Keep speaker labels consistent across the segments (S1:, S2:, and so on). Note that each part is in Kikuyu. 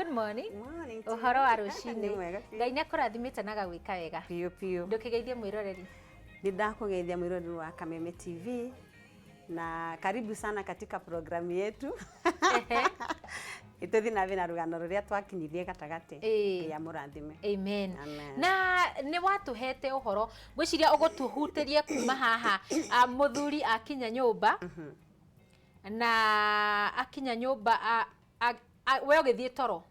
S1: Good morning.
S2: Morning to
S1: Ũhoro wa
S2: you.
S1: rũcinĩ.
S2: Nĩ mwega biũ.
S1: Ngai nĩ akũrathimĩte na agagwĩka wega.
S2: Biũ biũ.
S1: Ndũkĩgeithie mwĩroreri.
S2: Nĩ ndakũgeithia mwĩroreri wa Kameme TV na karibu sana katika programu yetu. Itũthiĩ na mbere na rũgano rũrĩa twakinyirie gatagatĩ.
S1: Ĩĩ.
S2: Ngai amũrathime.
S1: Amen.
S2: Amen.
S1: Na nĩ watũhete ũhoro ngwĩciria ũgũtũhutĩrie kuma haha. Ah, mũthuri akinya nyũmba na akinya nyũmba we ũgĩthiĩ toro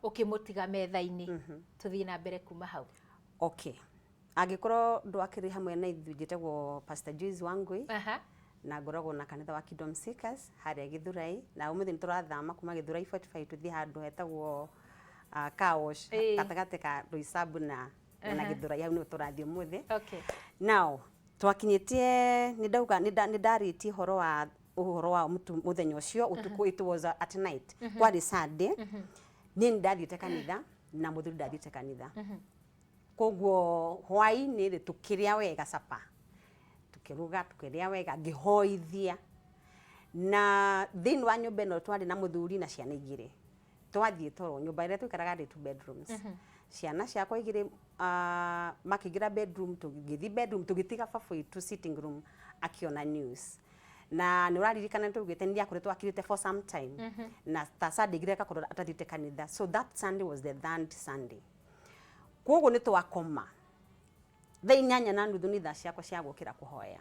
S1: ũkĩmũtiga metha-inĩ. Tũthiĩ na mbere kuma hau.
S2: Okay. Angĩkorwo ndwakĩrĩ hamwe na ithuĩ, njĩtagwo Pastor Joyce Wangui. Na ngoragwo na kanitha wa Kingdom Seekers harĩa Gĩthũrai, na ũmũthĩ nĩ tũrathama kuma Gĩthũrai 45 tũthiĩ handũ hetagwo Car Wash, gatagatĩ ka Roysambu na Gĩthũrai, hau nĩho tũrathiĩ ũmũthĩ. Now twakinyĩtie nĩ ndauga nĩ ndarĩtie ũhoro wa mũthenya ũcio ũtukũ. It was at night, kwarĩ Sunday. Niĩ nĩ ndathiĩte kanitha na mũthuri ndathiĩte kanitha, koguo hwaĩ-inĩ rĩ, tũkĩrĩa wega supper, tũkĩruga, tũkĩrĩa wega, ngĩhoithia. Na thĩinĩ wa nyũmba ĩno twarĩ na mũthuri na ciana igĩrĩ. Twathiĩ toro, nyũmba ĩrĩa tũikaraga rĩ two bedrooms, ciana ciakwa igĩrĩ makĩingĩra bedroom, tũgĩthiĩ bedroom, tũgĩtiga baba witũ sitting room akĩona news. Na nĩ ũraririkana tũgĩte nĩ akoretwo akirĩte for some time, na ta Sunday igĩrĩ agakorwo atathiĩte kanitha. So that Sunday was the third Sunday. Koguo nĩ twakoma thaa 8:30, nĩ thaa ciakwa cia gũkĩra kũhoya,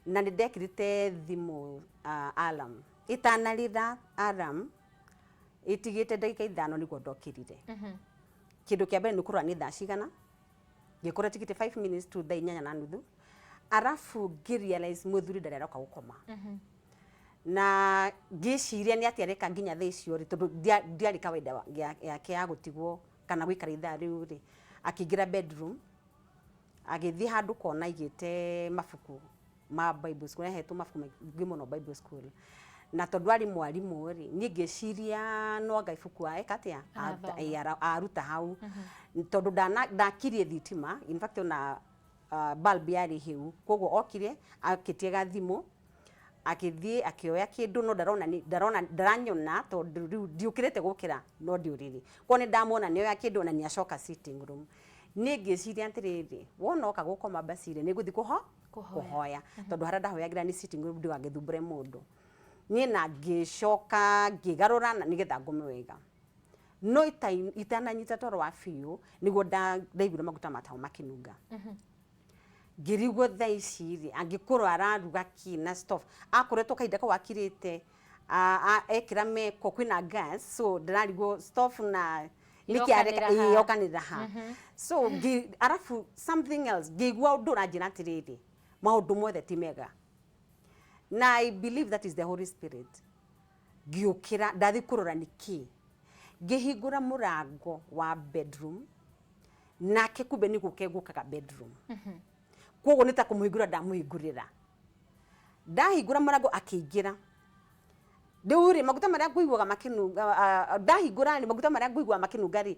S2: na nĩ ndekĩrĩte thimũ alarm. Ĩtanarĩra alarm, ĩtigĩte ndagĩka 5 nĩguo ndokĩrire. Kĩndũ kĩa mbere nĩ kũrora nĩ thaa cigana, ngĩkora tigĩte 5 minutes to thaa 8:30. Arabu ngĩ realize mũthuri ndarĩ aroka gũkoma, na ngĩciria nĩ atĩa areka nginya thaa icio rĩ, tondũ ndiarĩ kawaida yake ya gũtigwo kana gũikara ithaa rĩu rĩ. Akĩingĩra bedroom, agĩthiĩ handũ kona aigĩte mabuku ma Bible school. Ahetwo mabuku maingĩ mũno Bible school, na tondũ arĩ mwarimũ rĩ, niĩ ngĩciria no anga ibuku eka atĩa.
S1: Arathoma.
S2: Ĩĩ, aruta hau, tondũ ndakirie thitima. In fact, ona bulb yarĩ hĩu. Koguo okire akĩtie gathimũ, akĩthiĩ akĩoya kĩndũ, no ndarona ndarona ndaranyona, tondũ rĩu ndiũkĩrĩte gũkĩra, no ndĩ ũrĩrĩ. Koguo nĩ ndamwona nĩoya kĩndũ na nĩ acoka sitting room. Niĩ ngĩciria atĩrĩrĩ, wona oka gũkoma basi rĩ, nĩ ngũthiĩ
S1: Kũhoya.
S2: Kũhoya, tondũ harĩa ndahoyagĩra nĩ sitting room, ndigagĩthumbũre mũndũ. Niĩ na ngĩcoka ngĩgarũra na nĩgetha ngome wega, no itananyita toro wa biũ nĩguo ndaiguire maguta ma tawa makĩnunga. Ngĩrigwo thaa ici rĩ, angĩkorwo araruga kĩ na stove, akoretwo kahinda kau akirĩte, ekĩra meko kwĩna gas, so ndĩrarigwo stove na nĩkĩ areka.
S1: Irokanĩra ha?
S2: Ĩĩ, yokanĩrĩra ha. So arabu something else, ngĩigua ũndũ ũranjĩra atĩrĩrĩ, maũndũ mothe ti mega, na I believe that is the Holy Spirit. Ngĩũkĩra, ndathiĩ kũrora nĩ kĩ. Ngĩhingũra mũrango wa bedroom, nake kumbe nĩ gũka egũkaga bedroom. Koguo nĩ ta kũmũhingũra ndamũhingũrĩra. Ndahingũra mũrango akĩingĩra. Rĩu rĩ, maguta marĩa ngũiguaga makĩnunga, ndahingũra rĩ, maguta marĩa ngũiguaga makĩnunga rĩ,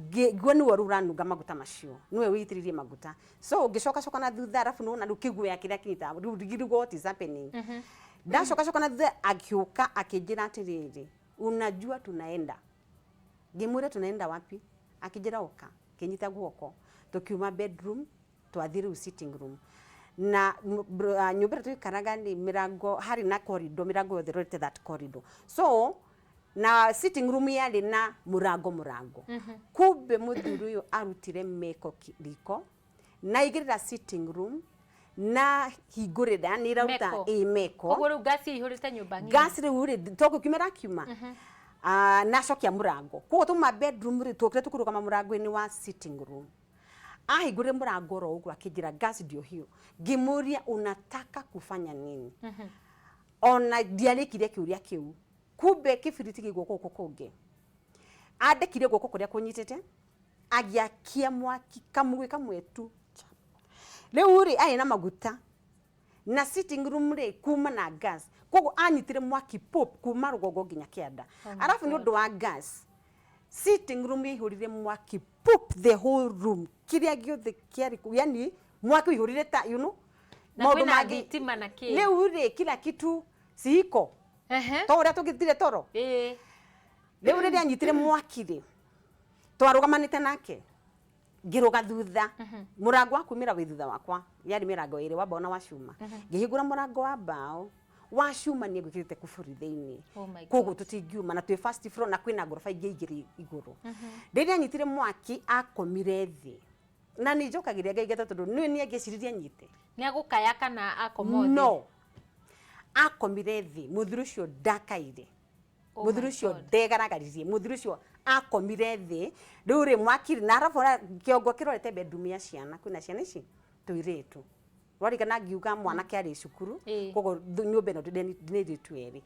S2: ngĩigua nĩwe rĩu ũranunga maguta macio, nĩwe wĩitĩrĩirie maguta. So ngĩcoka coka na thutha, arabu nĩwona rĩu kĩguoya kĩrĩa kĩnyitaga rĩu ngĩrigwo what is happening. Ndacoka coka na thutha, agĩũka akĩnjĩra atĩrĩrĩ, "Unajua tunaenda?" Ngĩmwĩra, "Tunaenda wapi?" Akĩnjĩra, "Ũka." Akĩnyita guoko, tũkiuma bedroom, twathiĩ rĩu sitting room. Na nyũmba ĩrĩa tũikaraga nĩ mĩrango, harĩ na corridor, mĩrango yothe ĩrorete that corridor. So na sitting room yarĩ na mũrango. Kumbe mũthuri ũyũ arutire meko riko na aigĩrĩra sitting room na hingũrĩra nĩ iraruta.
S1: Meko.
S2: Ĩ, meko.
S1: Koguo rĩu ngasi ĩihũrĩte nyũmba ng'ima.
S2: Gas rĩu rĩ, to gũkiuma ĩrakiuma. Ah, na acokia mũrango. Koguo tuma bedroom rĩ, twokire tũkĩrũgama mũrango-inĩ wa sitting room. Ahingũrire mũrango oro ũguo, akĩnjĩra gas ndio hiyo. Ngĩmũria, "Unataka kufanya nini?" Ona ndiarĩkirie kĩũria kĩu, kumbe kĩbiriti gĩ guoko gũkũ kũngĩ. Andĩkire guoko kũrĩa kũnyitĩte, agĩakia mwaki kamũgĩ kamwe tu. Rĩu rĩ, arĩ na maguta na sitting room rĩ kuma na gas, koguo anyitire mwaki pop kuma rũgongo nginya kĩanda. Arabu nĩ ũndũ wa gas, sitting room yaihũrire mwaki pop, the whole room, kĩrĩa gĩothe kĩarĩ kũu, yani mwaki ũihũrire ta
S1: Na
S2: maũndũ
S1: kwĩna thitima na kĩ.
S2: Rĩu rĩ, kila kitu siiko to ũrĩa tũgĩthire toro. Rĩu rĩrĩa anyitire mwaki rĩ, twarũgamanĩte nake, ngĩrũga thutha mũrango wa kumĩra wĩ thutha wakwa. Yarĩ mĩrango ĩrĩ, wa mbao na wa cuma. Ngĩhingũra mũrango wa mbao, wa cuma niĩ ngwĩkĩrĩte kuburi thĩinĩ.
S1: Oh my
S2: Koguo
S1: God.
S2: Tũtingiuma na twĩ first floor na kwĩna ngoroba ingĩ igĩrĩ igũrũ. Rĩrĩa anyitire mwaki, akomire thĩ, na nĩ njokagĩria Ngai ngatho tondũ nĩ nĩ angĩeciririe anyite.
S1: Nĩ agũkaya kana akoma thĩ?
S2: No akomire thĩ. Mũthuri ũcio ndakaire.
S1: Oh
S2: Mũthuri
S1: my
S2: ũcio
S1: God.
S2: ndegaragaririe. Mũthuri ũcio akomire thĩ. Rĩu rĩ, mwaki na arabu kĩongo kĩrorete bedroom ya ciana, kwĩna ciana ici tũirĩtu, warigana ngiuga mwanake arĩ cukuru. Koguo nyũmba ĩno ndĩ airĩtu erĩ.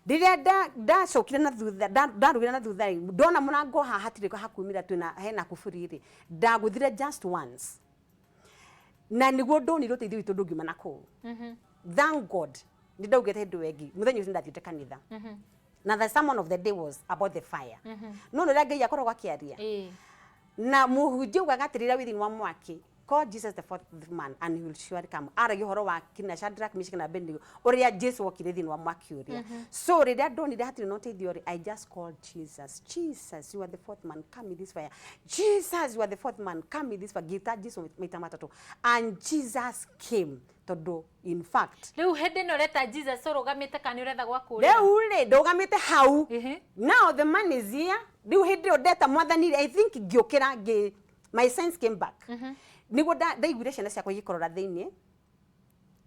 S2: Rĩrĩa ndacokire na thutha, ndarugire na thutha rĩ, ndona mũrango haha hatirĩ hakumĩra, twĩna hena kuburi rĩ, ndagũthire just once na nĩguo ndonire ũteithio witũ ndũngiuma na kũu. Thank God nĩ ndaugĩte hĩndĩ ĩyo ĩngĩ mũthenya ũcio ndathiĩte kanitha na the sermon of the day was about the fire. No nĩ ũrĩa Ngai akoragwo akĩaria na mũhunjia ugaga atĩrĩra, wĩ thĩinĩ wa mwaki, call Jesus the fourth man and he will surely come. Aragia ũhoro wa kina Shadrach, Meshach na Abednego, ũrĩa Jesu okire thĩinĩ wa mwaki ũrĩa. So rĩrĩa ndonire hatirĩ na ũteithio rĩ, I just called Jesus. "Jesus, you are the fourth man, come in this fire. Jesus, you are the fourth man, come in this fire." Ngĩta Jesu maita matatũ and Jesus came, tondũ in fact
S1: Rĩu hĩndĩ ĩno ũreta Jesus, ũrũgamĩte kana nĩ ũretha gwa kũrĩra?
S2: Rĩu rĩ, ndũgamĩte hau. Now the man is here. Rĩu hĩndĩ ĩyo ndeta Mwathani rĩ, I think ngĩũkĩra, ngĩ my sense came back, nĩguo ndaiguire ciana ciakwa igĩkorora thĩinĩ,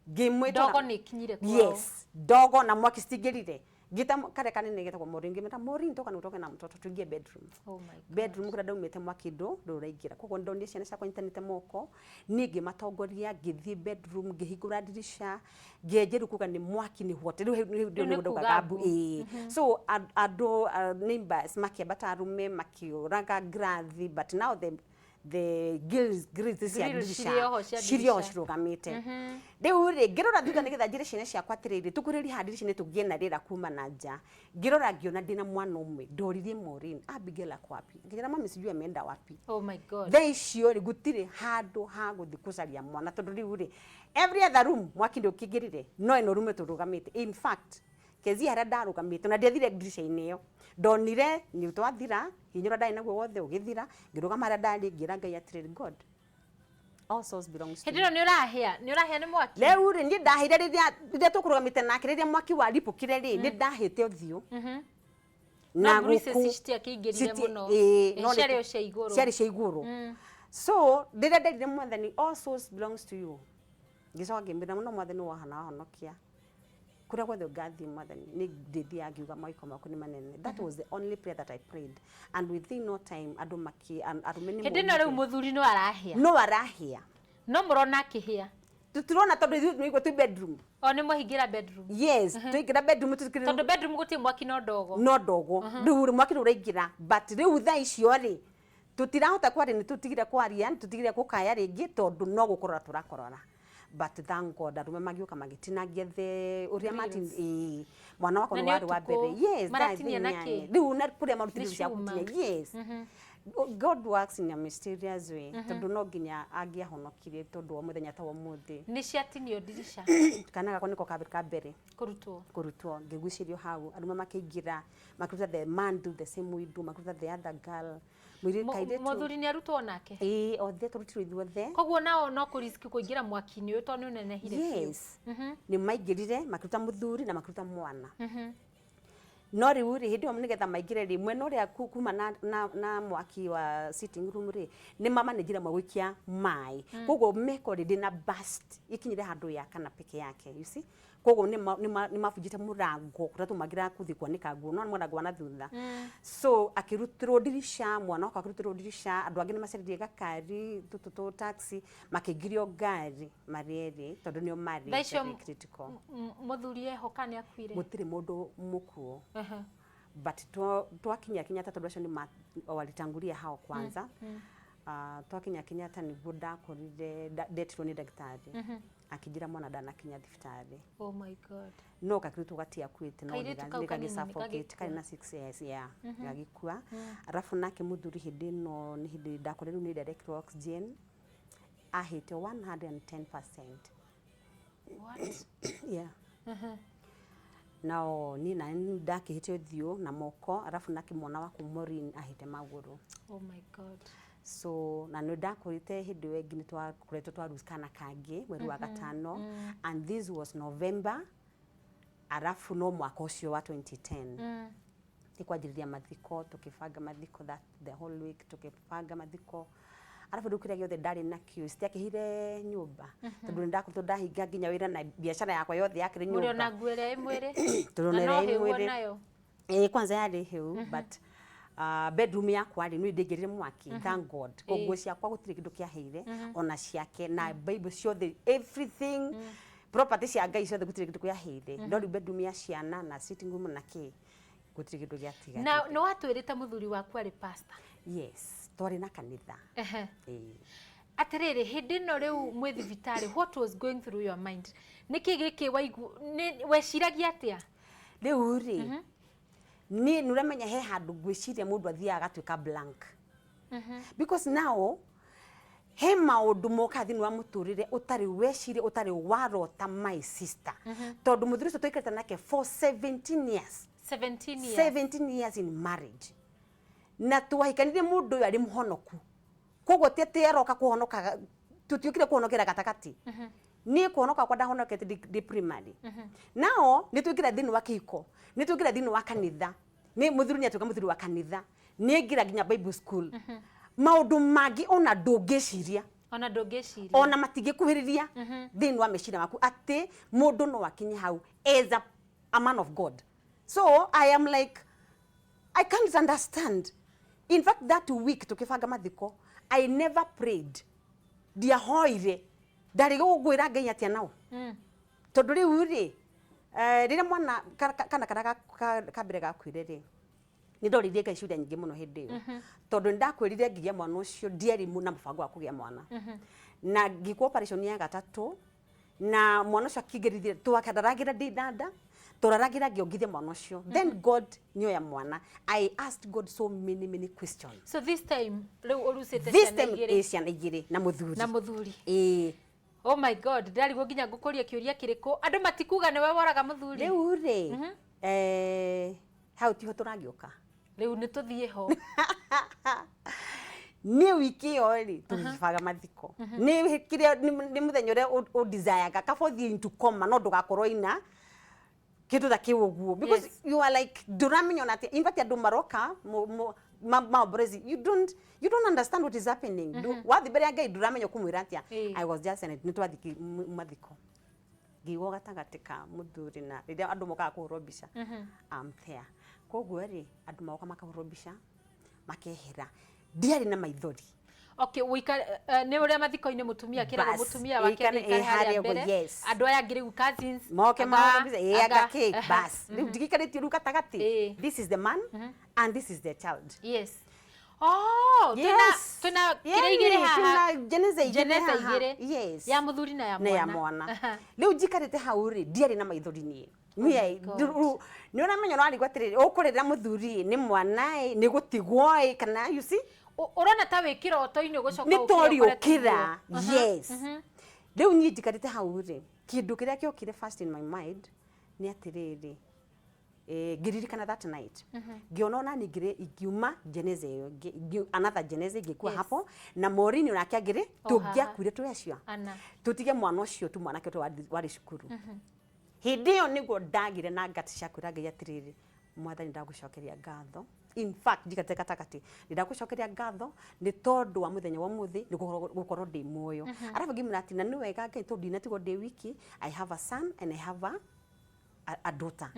S2: ngĩmwĩtwara.
S1: Ndogo nĩ ikinyire kwao.
S2: Yes, ndogo na mwaki citingĩrire. Ngĩta karĩa kanene getagwo Maureen, ngĩmwĩra, "Maureen, toka na ũtoke na mtoto, tuingie bedroom."
S1: Oh my God.
S2: Bedroom kũrĩa ndaumĩte mwaki ndũraingĩra. Koguo ndonire ciana ciakwa nyitanĩte moko, niĩ ngĩmatongoria, ngĩthiĩ bedroom, ngĩhingũra ndirisha, ngĩenjeru kuga nĩ mwaki nĩ what rĩu rĩu.
S1: Rĩu
S2: Rĩu
S1: nĩ
S2: nĩguo
S1: kuga
S2: ndaugaga mbu.
S1: mbu.
S2: Ĩĩ, so andũ neighbors makĩambata, arũme makĩũraga ngirathi, but now the grills cia
S1: Grill
S2: ndirisha
S1: cirĩ oho cia
S2: cirĩ oho
S1: ndirisha.
S2: cirũgamĩte. Rĩu rĩ, ngĩrora thutha nĩgetha njĩre ciana ciakwa atĩrĩrĩ, tũkuhĩrĩrie haha ndirica-inĩ tũgĩe na rĩera kuma na nja. Ngĩrora ngĩona ndĩna mwana ũmwe. Ndoririe Maureen, "Abigail ako wapi?" Ngĩnjĩra, "Mami, sijui ameenda wapi."
S1: Oh my God.
S2: Thaa icio rĩ, gũtirĩ handũ ha gũthiĩ gũcaria mwana, tondũ rĩu rĩ, every other room mwaki ndũkĩingĩrire, no ĩno room tũrũgamĩte. In fact, Kezia, harĩa ndarũgamĩte na ndiathire ndirica-inĩ ĩyo, ndonire nĩ twathira hinya ũrĩa ndarĩ naguo wothe ũgĩthira. Ngĩrũgama harĩa ndarĩ, ngĩra Ngai atĩrĩrĩ, "God, all souls belongs to
S1: Hĩndĩ
S2: you."
S1: ĩno nĩ ũrahĩa, nĩ ũrahĩa nĩ mwaki.
S2: Rĩu rĩ, niĩ ndahĩire rĩrĩa tũkũrũgamĩte nake, rĩrĩa mwaki waripũkire rĩ, nĩ ndahĩte ũthiũ.
S1: No bruises citiakĩingĩrire mũno.
S2: Ĩĩ,
S1: Ĩ,
S2: no
S1: ciarĩ o cia igũrũ.
S2: Ciarĩ cia igũrũ. So rĩrĩa nderire Mwathani, "All souls belongs to you," ngĩcoka ngĩmwĩra mũno, "Mwathani, wahana wahonokia kũrĩa guothe ũngathiĩ, Mwathani, nĩ ndĩthiaga ngiuga mawĩko maku nĩ manene." That was the only prayer that I prayed, and within no time andũ maki arũme nĩ
S1: Hĩndĩ ĩno rĩu
S2: maumire.
S1: mũthuri no arahĩa?
S2: No arahĩa.
S1: No mũrona akĩhĩa?
S2: Tũtirona tondũ ithuĩ nĩguo twĩ bedroom.
S1: O nĩ mwahingĩra bedroom?
S2: Yes, twaingĩra bedroom tũtikĩrĩ.
S1: Tondũ bedroom gũtirĩ mwaki, no ndogo.
S2: No ndogo. Rĩu rĩ, mwaki nĩ ũraingĩra, but rĩu thaa icio rĩ, tũtirahota kwaria, nĩ tũtigire kwaria, nĩ tũtigire gũkaya rĩngĩ, tondũ no gũkorora tũrakorora. But thank God, arũme magĩũka magĩtinangia the ũrĩa
S1: Grills.
S2: ĩĩ, mwana wakwa
S1: Na
S2: nĩ
S1: nĩ
S2: warĩ wa
S1: ũtukũ,
S2: mbere. Yes, thaa
S1: maratinia na
S2: 8.
S1: kĩ?
S2: Rĩu na kũrĩa marutire
S1: Nĩ
S2: cia
S1: cuma.
S2: gũtinia. Yes, God works in a mysterious way, tondũ no nginya angĩahonokirie, tondũ wa mũthenya ta wa ũmũthĩ.
S1: Nĩ ciatinio ndirica?
S2: Kana gakwa nĩko ka mbere
S1: kũrutwo.
S2: Kũrutwo. Ngĩgucĩrio hau, arũme makĩingĩra, makĩruta the man do the same window, makĩruta the other girl, mũirĩtu, kairĩtu.
S1: Mũthuri nĩ arutwo nake?
S2: Ĩĩ, othe tũrutirwo ithuothe.
S1: Koguo nao no kũriski kũingĩra mwaki-inĩ ũyũ tondũ nĩ ũnenehire biũ.
S2: Yes, nĩ maingĩrire makĩruta mũthuri na makĩruta mwana. No rĩu rĩ, hĩndĩ ĩyo nĩgetha maingĩre rĩ, mwena ũrĩa kuma na mwaki wa sitting room rĩ, nĩ mamanĩnjire mwe gũikia maĩ, koguo meko rĩ ndĩna burst ikinyire handũ ya kana peke yake, you see. Koguo nĩ mabunjĩte mũrango kũrĩa tũmangĩra kũthiĩ kwanĩka nguo, no nĩ mũrango wa na thutha. So akĩrutĩrwo ndirica, mwana wakwa akĩrutĩrwo ndirica. Andũ angĩ nĩ macaririe gakari tũtũ tũ taxi, makĩingĩrio ngari marĩ erĩ, tondũ nĩo marĩ
S1: Thaa icio
S2: very critical.
S1: Mũthuri eho kana nĩ akuire?
S2: Gũtirĩ mũndũ mũkuo, but twakinya Kenyatta, tondũ acio nĩ walitangulia hao kwanza. Twakinya Kenyatta nĩguo ndakorire ndetirwo nĩ ndagĩtarĩ, akĩnjĩra mwana ndanakinya thibitarĩ.
S1: Oh my God.
S2: No kakĩrutwo gatiakuĩte, no
S1: Kairĩtu kau kanini nĩ
S2: nĩgagĩsuffocate.
S1: gagĩkua.
S2: Karĩ na 6 years, yeah, gagĩkua. Arabu nake mũthuri, hĩndĩ ĩno nĩ hĩndĩ ndakorire rĩu nĩ ndarekĩrwo oxygen, ahĩte 110%.
S1: What?
S2: Yeah. Nao niĩ na ndakĩhĩte ũthiũ na moko, arabu nake mwana wakwa Maureen ahĩte magũrũ.
S1: Oh my God.
S2: So na nĩ ndakwĩrĩte hĩndĩ ĩyo ĩngĩ nĩ twakoretwo twa lose kana kangĩ mweri wa gatano, and this was November, arabu no mwaka ũcio wa 2010 nĩ kwanjĩrĩria mathiko. Tũkĩbanga mathiko that the whole week, tũkĩbanga mathiko, arabu rĩu kĩrĩa gĩothe ndarĩ nakĩo citiakĩhire nyũmba, tondũ nĩ ndakoretwo ndahinga nginya wĩra na biacara yakwa yothe yakĩrĩ
S1: Mũrĩ
S2: nyũmba.
S1: Ona nguo ĩrĩa ĩ mwĩrĩ.
S2: Tũrĩ
S1: Na
S2: ona
S1: no
S2: ĩrĩa ĩ
S1: hĩu
S2: mwĩrĩ.
S1: onayo.
S2: Ĩĩ, kwanza yarĩ hĩu, but bedroom yakwa rĩ, nĩ ndĩngĩrire mwaki, thank God. Koguo ciakwa gũtirĩ kĩndũ kĩahĩire, ona ciake na Bible ciothe, everything, property cia Ngai ciothe, gũtirĩ kĩndũ kĩahĩire. No rĩu bedroom ya ciana na sitting room na kĩ, gũtirĩ kĩndũ gĩatigarire.
S1: Na nĩ watwĩrĩte mũthuri waku arĩ pastor.
S2: Yes, twarĩ na kanitha. Ĩĩ.
S1: Atĩrĩrĩ, hĩndĩ ĩno rĩu mwĩ thibitarĩ, what was going through your mind? Nĩkĩ gĩkĩ waigu weciragia atĩa?
S2: Rĩu rĩ, niĩ nĩ ũramenya he handũ ngwĩciria mũndũ athiaga agatuĩka blank, because now he maũndũ mokaga thĩinĩ wa mũtũrĩre ũtarĩ weciria, ũtarĩ warota, my sister, tondũ mũthuri ũcio tũikarĩte nake for 17 years.
S1: 17 years.
S2: 17 years in marriage, na twahikanirie mũndũ ũyũ arĩ mũhonoku, koguo ti atĩ aroka kũhonoka, tũtiũkire kũhonokera gatagatĩ. Niĩ kũhonoka kwa ndahonokete ndĩ primary. Nao nĩ twĩkĩra thĩinĩ wa kĩhiko, nĩ twĩkĩra thĩinĩ wa kanitha, nĩ mũthuri nĩ atuĩka mũthuri wa kanitha, nĩ aingĩra nginya Bible school, maũndũ mangĩ ona ndũngĩciria.
S1: Ona ndũngĩciria.
S2: Ona matingĩkuhĩrĩria thĩinĩ wa meciria maku atĩ mũndũ no akinye hau as a man of God. So I am like, I can't understand. In fact, that week tukibanga mathiko, I never prayed, ndiahoire, ndarĩ gũgwĩra Ngai atĩa nao, tondũ rĩu rĩ, rĩrĩa mwana kana karĩa ka mbere gakuire rĩ, nĩ ndoririe Ngai ciũria nyingĩ mũno hĩndĩ ĩyo, tondũ nĩ ndakwĩrire ngĩgĩa mwana ũcio ndiarĩ na mũbango wa kũgĩa mwana, na ngĩkwo operation ya gatatũ na mwana ũcio akĩingĩrithia, twakararagĩra ndĩ nda, tũraragĩra ngĩongithia mwana ũcio, then God nĩoya mwana. I asked God so many, many questions.
S1: So this time rĩu ũrucĩte
S2: This
S1: ciana
S2: time
S1: igĩrĩ.
S2: Ĩ, ciana igĩrĩ na mũthuri.
S1: Na mũthuri.
S2: Ĩĩ.
S1: Oh my God, ndarigwo nginya ngũkũria kĩũria kĩrĩkũ. Andũ matikuga nĩwe woraga mũthuri.
S2: Rĩu rĩ, hau tiho tũragĩũka.
S1: Rĩu nĩ tũthiĩ ho.
S2: Nĩ wiki ĩyo rĩ, tũgĩbanga mathiko, nĩ kĩrĩa nĩ mũthenya ũrĩa ũ-desire-ga kaba ũthiĩ into coma no ndũgakorwo ina kĩndũ ta kĩu ũguo, because you are like, ndũramenya ona atĩa. In fact, andũ maroka maomborezi, you don't understand what is happening. Wathiĩ mbere ya Ngai ndũramenya ũkũmwĩra atĩa. I was just nĩ twathiĩ mathiko, ngĩigwo gatagatĩ ka mũthuri, na rĩrĩa andũ mokaga kũhũrwo mbica, I'm there. Koguo rĩ, andũ magoka makahũrwo mbica makehera, ndiarĩ na maithori.
S1: Okay, wĩikare nĩ ũrĩa mathiko-inĩ mũtumia akĩragwo
S2: Bas,
S1: mũtumia wake
S2: ĩikare-
S1: nĩ aikare
S2: ĩ,
S1: harĩa
S2: harĩa ũguo,
S1: mbere.
S2: Yes.
S1: Andũ aya angĩ rĩu cousins
S2: moke mahũrwo mbica, ĩ, anga kĩ, bas, rĩu ndigĩikarĩtio rĩu gatagatĩ. This is the man and this is the child.
S1: Yes, oh, twĩna
S2: Yes.
S1: twĩna kĩrĩa
S2: Yani,
S1: igĩrĩ haha.
S2: twĩna jeneza igĩrĩ
S1: Jeneza
S2: haha.
S1: igĩrĩ.
S2: Yes.
S1: Ya mũthuri na ya
S2: Na ya
S1: mwana.
S2: mwana. Rĩu njikarĩte hau rĩ, ndiarĩ na maithori niĩ.
S1: My God.
S2: Nĩ ũramenya ũrarigwo atĩrĩrĩ, ũkũrĩra mũthuri ĩ, nĩ mwana ĩ, nĩ gũtigwo ĩ, kana you see.
S1: Ũrona ta wĩ kĩroto-inĩ, ũgũcoka
S2: Nĩ
S1: ũkĩre
S2: tori
S1: ũkore
S2: ũkĩra.
S1: tiguo.
S2: Yes, rĩu niĩ njikarĩte hau rĩ, kĩndũ kĩrĩa kĩokire first in my mind nĩ atĩrĩrĩ, ngĩririkana that night, ngĩona ona ningĩ ingiuma jeneza ĩyo another jeneza ingĩkua hapo, na Maureen onake angĩrĩ
S1: O
S2: tũngĩakuire tũrĩ acio
S1: Ana.
S2: tũtige mwana ũcio tu, mwanake ũcio warĩ cukuru. Hĩndĩ ĩyo nĩguo ndagire na ngati cia kwĩra Ngai atĩrĩrĩ, Mwathani, ndagũcokeria ngatho. In fact, njikarĩte gatagatĩ, nĩ ndagũcokeria ngatho nĩ tondũ wa mũthenya wa ũmũthĩ, nĩ gũkorwo ndĩ muoyo. Arabu ngĩmwĩra atĩ na nĩ wega Ngai, tondũ ndinatigwo ndĩ wiki. I have a son and I have a daughter.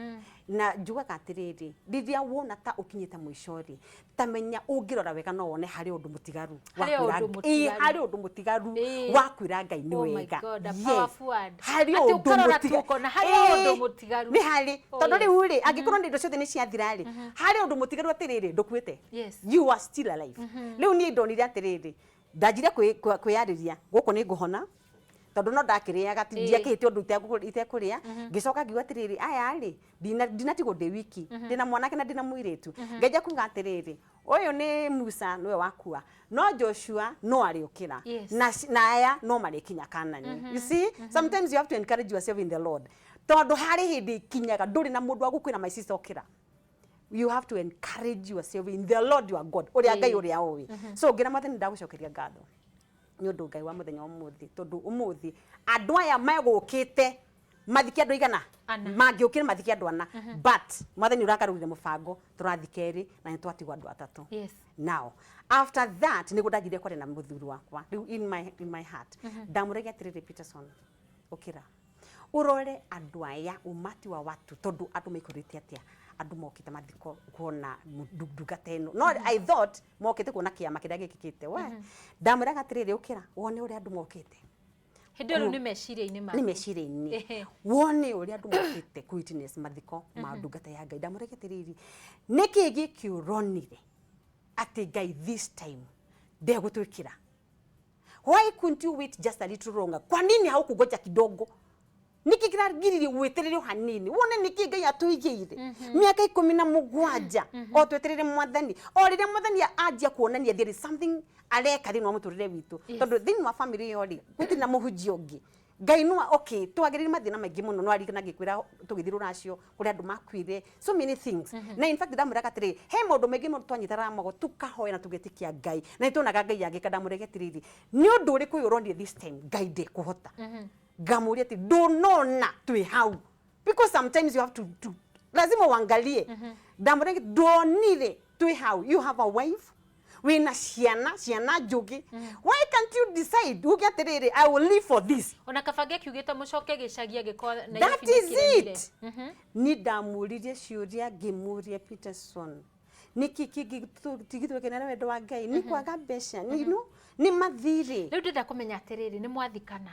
S2: Na njugaga atĩrĩrĩ, rĩrĩa wona ta ũkinyĩte mũico rĩ, ta menya ũngĩrora wega no wone harĩ ũndũ mũtigaru wa
S1: Harĩ
S2: kwĩra
S1: ũndũ
S2: Ĩĩ,
S1: mũtigaru.
S2: harĩ ũndũ mũtigaru wa kwĩra Ngai nĩ
S1: Oh my
S2: wega.
S1: God, a
S2: Yes.
S1: powerful word.
S2: Harĩ
S1: Atĩ
S2: ũndũ
S1: ũkarora tu ũkona harĩ ũndũ mũtigaru.
S2: Nĩ harĩ.
S1: Oh,
S2: Tondũ
S1: yes.
S2: rĩu rĩ, angĩkorwo nĩ indo ciothe nĩ ciathira rĩ, harĩ ũndũ mũtigaru atĩrĩrĩ, ndũkuĩte. You are still alive. Rĩu niĩ ndonire atĩrĩrĩ, ndanjire kwĩyarĩria gũkũ nĩ ngũhona, tondũ no ndakĩrĩaga, ti ndiakĩhĩte ũndũ itekũrĩa. Ngĩcoka ngiuga atĩrĩrĩ, aya rĩ, ndinatigwo ndĩ wiki, ndĩna mwanake na ndĩna mũirĩtu. Ngenja kuga atĩrĩrĩ, ũyũ nĩ Musa, nĩwe wakua, no Joshua no arĩũkĩra. Na aya no marĩkinya Kanani. You see, sometimes you have to encourage yourself in the Lord. Tondu harĩ hĩndĩ ikinyaga ndũrĩ na mũndũ wa gũkwĩra, "My sister, ũkĩra." You have to encourage yourself in the Lord your God, ũrĩa Ngai ũrĩa ũĩ. So ngĩra Mwathani, ndagũcokeria ngatho nĩ ũndũ Ngai wa mũthenya wa ũmũthĩ, tondũ ũmũthĩ andũ aya megũkĩte mathike andũ igana.
S1: Ana.
S2: Mangĩũkire mathike andũ ana, but Mwathani ũragarũrire mũbango, tũrathika erĩ na nĩ twatigwo andũ atatũ. Now after that nĩguo ndanjire kwaria na mũthuri wakwa. Rĩu in my heart ndamũragia atĩrĩrĩ, "Peterson, ũkĩra ũrore andũ aya, umati wa watu, tondũ andũ maikũrĩte atĩa, andũ mokĩte mathiko kuona ndungata ĩno." No I thought mokĩte kuona kĩama kĩrĩa gĩkĩkĩte. We ndamwĩraga atĩrĩrĩ, "Ũkĩra wone ũrĩa andũ mokĩte."
S1: Hĩndĩ ĩyo rĩu nĩ meciria-inĩ maku.
S2: Nĩ meciria-inĩ. Wone ũrĩa andũ mokĩte kũ witness mathiko ma ndungata ya Ngai. Ndamũragia atĩrĩrĩ, "Nĩkĩ gĩkĩ ũronire atĩ Ngai this time ndegũtwĩkĩra? Why couldn't you wait just a little longer? Kwa nini haukungoja kidogo? Niki kĩragiririe gwĩtĩrĩrio hanini wone nĩkĩ Ngai atũigĩire mĩaka 17 o tweterere Mwathani?" O rĩrĩa Mwathani anjia kuonania there is something areka thĩinĩ wa mũtũrĩre witũ, tondũ thĩinĩ wa family ĩyo rĩ, gũtirĩ na mũhunjia ũngĩ. Ngai no okay, twagĩrĩire mathĩna maingĩ mũno. No aririkana ngĩkwĩra tũgĩthiĩ rũracio kũrĩa andũ makuire, so many things. Na in fact ndamwĩraga atĩrĩ, he maũndũ maingĩ mũno twanyitaraga moko, tukahoya na tũgetĩkia Ngai, na nĩtuonaga Ngai agĩka. Ndamũrege atĩrĩrĩ, "Nĩ ũndũ ũrĩkũ ũyũ ũronire this time Ngai ndekũhota?" Ngamũria atĩ, "Ndũnona twĩ hau?" Because sometimes you have to lazima uangalie. Ndamũrege, "Ndonire twĩ hau? You have a wife, wĩna ciana, ciana njũgĩ. Why can't you decide uge atĩrĩrĩ, 'I will live for this'?"
S1: Ona kabange kiugĩte mũcoke gĩcagi angĩkorwo
S2: That
S1: Nairobi
S2: is
S1: nĩkĩremire.
S2: it. Ni ndamũririe ciũria, ngĩmũria, "Peterson, nĩkĩ kĩngĩtigithũkenera wendo wa Ngai? Nĩ kwaga mbeca? Nĩ no nĩ mathirĩ?"
S1: Rĩu ndĩrenda kũmenya atĩrĩrĩ, nĩ mwathikana,